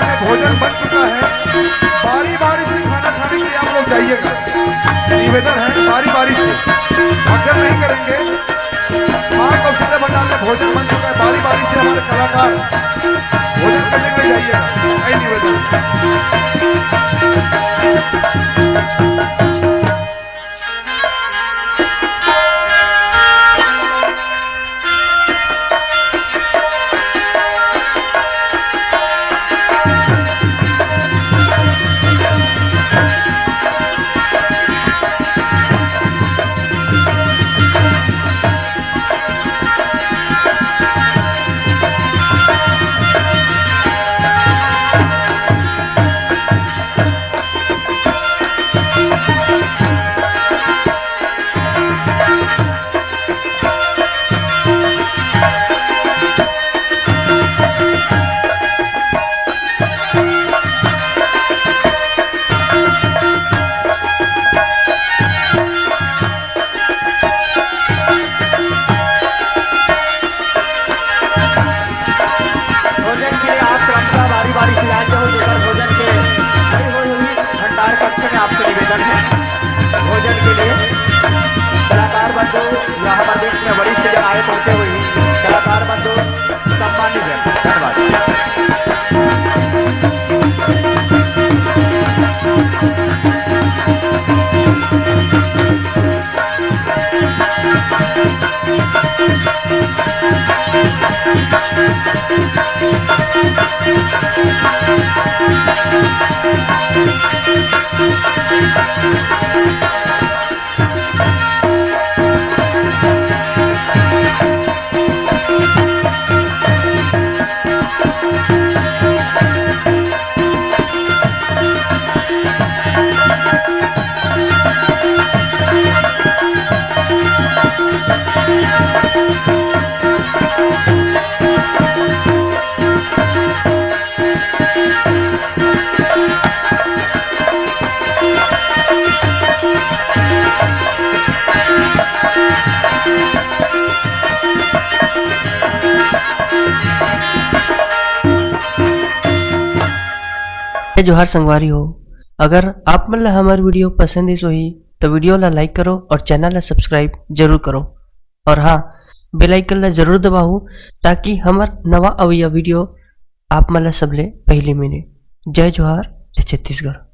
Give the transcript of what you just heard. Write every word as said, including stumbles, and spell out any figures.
में भोजन बन चुका है, बारी बारी से खाना खाने के लिए आप लोग जाइएगा। निवेदन है, बारी बारी से, भगदड़ नहीं करेंगे। माँ कौशल्या भंडार में भोजन बन चुका है, बारी बारी से हमारे कलाकार भोजन करने के लिए जाइएगा, यही निवेदन। भोजन के लिए आप क्रमशः बारी बारी से आए हो, जेकर भोजन के खड़ी हुई होगी भंडार कक्ष में, आपसे निवेदन है भोजन के लिए। कलाकार बंधु, यहाँ पर बीच में वरिष्ठ जन आए पहुंचे हुए हैं, कलाकार बंधु, सम्मानित जन, धन्यवाद। जय जोहार संगवारी हो, अगर आप मन ला हमर वीडियो पसंद आइस होही, तो वीडियो ला लाइक करो और चैनल ला सब्सक्राइब जरूर करो। और हाँ, बेल आइकन ला जरूर दबाओ, ताकि हमर नवा अवइया वीडियो आप मन ला सबले पहली मिले। जय जोहार, जय छत्तीसगढ़।